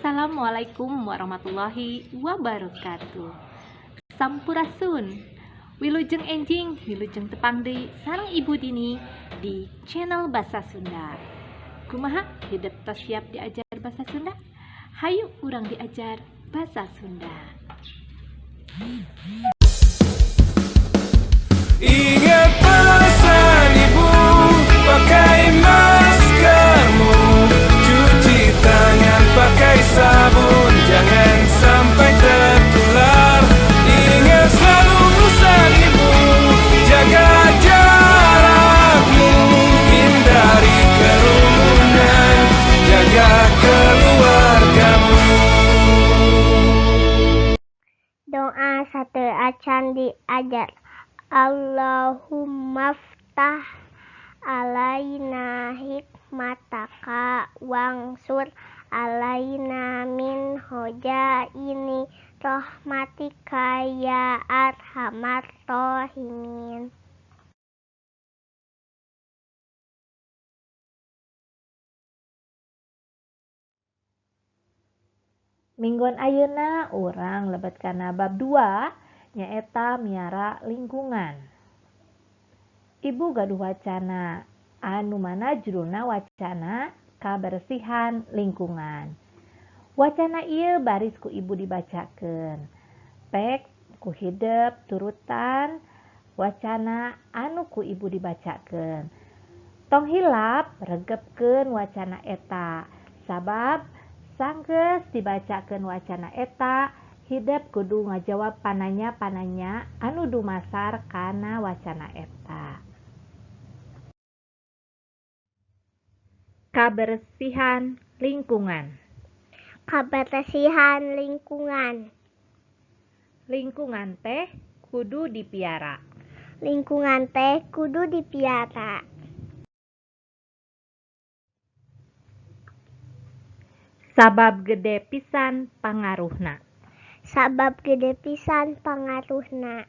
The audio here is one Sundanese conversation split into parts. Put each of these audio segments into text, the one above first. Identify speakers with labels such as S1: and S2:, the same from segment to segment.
S1: Assalamualaikum warahmatullahi wabarakatuh. Sampurasun. Wilujeng enjing, wilujeng tepang deui sareng Ibu Dini di channel Basa Sunda. Kumaha hidep tos siap diajar bahasa Sunda? Hayu urang diajar bahasa Sunda.
S2: Ingat pesan ibu, pakai maskermu, cuci tangan pakai sabun, jangan sampai tertular. Ingat selalu pesan ibu, jaga jarakmu, hindari kerumunan, jaga keluargamu.
S3: Doa sateuacan diajar. Allahummaftahl alaina hikmataka wansur alaina min khozaini rahmatika ya arhamar rahimin.
S1: Minggon ayeuna urang lebet kana bab 2 nyaeta miara lingkungan. Ibu gaduh wacana anu mana judulna wacana kabersihan lingkungan. Wacana ieu baris ku ibu dibacakeun. Pek ku hidep turutan wacana anu ku ibu dibacakeun. Tong hilap regepkeun wacana eta sabab sanggeus dibacakeun wacana eta hidep kudu ngajawab pananya-pananya anu dumasar kana wacana eta. Kabersihan lingkungan.
S3: Kabersihan lingkungan.
S1: Lingkungan teh kudu dipiara.
S3: Lingkungan teh kudu dipiara.
S1: Sabab gede pisan pangaruhna.
S3: Sabab gede pisan pangaruhna.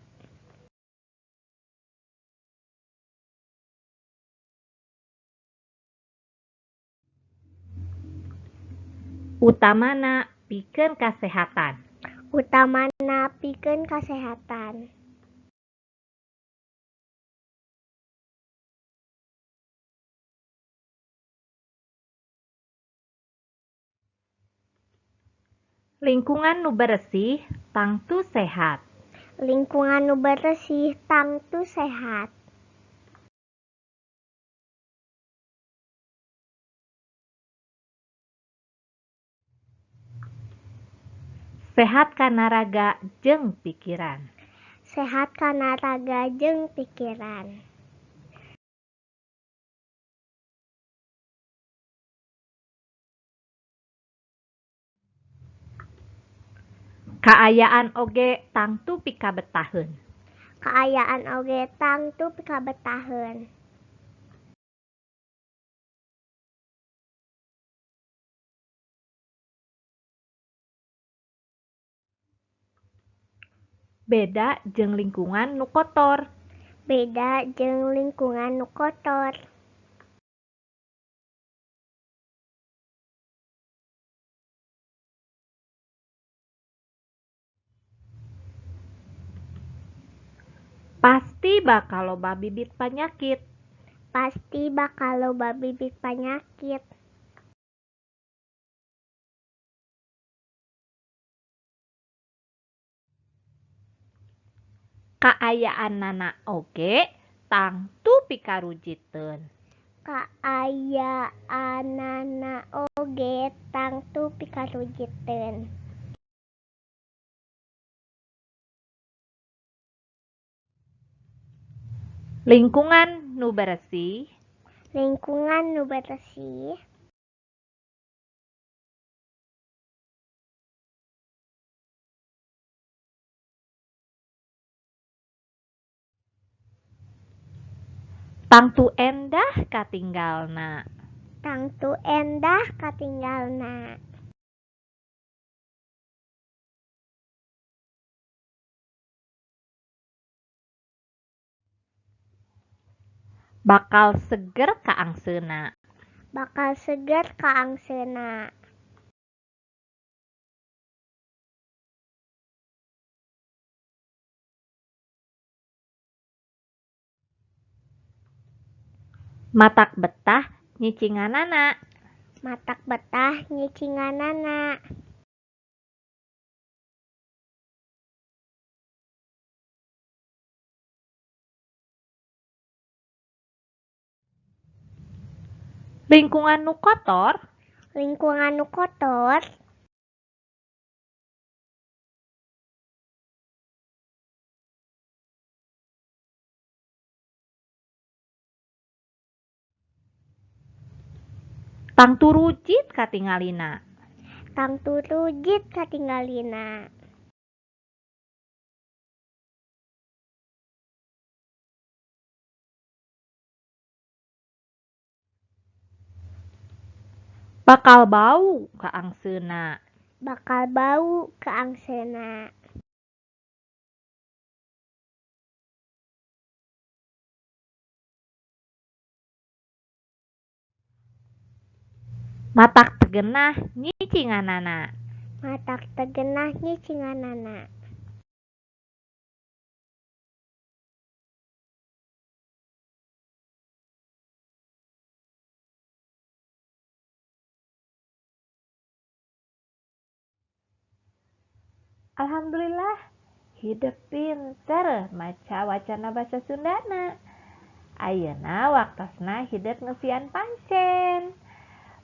S1: Utamana pikeun kasehatan.
S3: Utamana pikeun kasehatan.
S1: Lingkungan nu beresih tangtu sehat.
S3: Lingkungan nu beresih tangtu sehat.
S1: Sehat kana raga jeung pikiran.
S3: Sehat kana raga jeung pikiran.
S1: Kaayaan oge tangtu pikabetaheun.
S3: Kaayaan oge tangtu pikabetaheun.
S1: Beda jeung lingkungan nu kotor.
S3: Beda jeung lingkungan nu kotor.
S1: Pasti bakal loba bibit panyakit.
S3: Pasti bakal loba bibit panyakit.
S1: Kaayaanana oge tangtu pikarujiteun.
S3: Kaayaanana oge tangtu pikarujiteun.
S1: Lingkungan nu beresih.
S3: Lingkungan nu beresih.
S1: Tangtu endah katinggalna.
S3: Tangtu endah katinggalna.
S1: Bakal seger kaangseuna.
S3: Bakal seger kaangseuna.
S1: Matak betah nyicinganana.
S3: Matak betah nyicinganana.
S1: Lingkungan nu kotor.
S3: Lingkungan nu kotor.
S1: Tangtu rujit katingalina.
S3: Tangtu rujit katingalina.
S1: Bakal bau kaangseuna.
S3: Bakal bau kaangseuna.
S1: Matak teu genah nyicinganana.
S3: Matak teu genah nyicinganana.
S1: Alhamdulillah, hidep pinter maca wacana basa Sundana. Ayeuna waktosna hidep ngeusian pancen.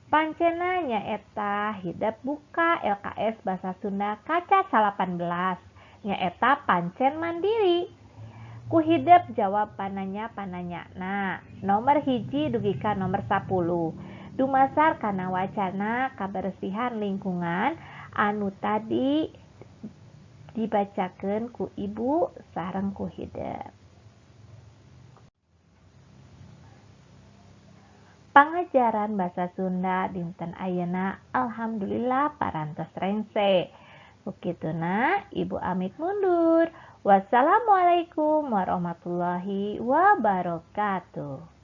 S1: Pancenna nyaeta hidep buka LKS Basa Sunda kaca 18 nyaeta pancen mandiri. Ku hidep jawab pananya-pananyana nomor 1 dugi ka nomor 10. Dumasar kana wacana kabersihan lingkungan anu tadi dibacakeun ku ibu sareng ku hidep. Pangajaran basa Sunda dinten ayeuna alhamdulillah parantos rengse. Ku kituna ibu amit mundur. Wassalamualaikum warahmatullahi wabarakatuh.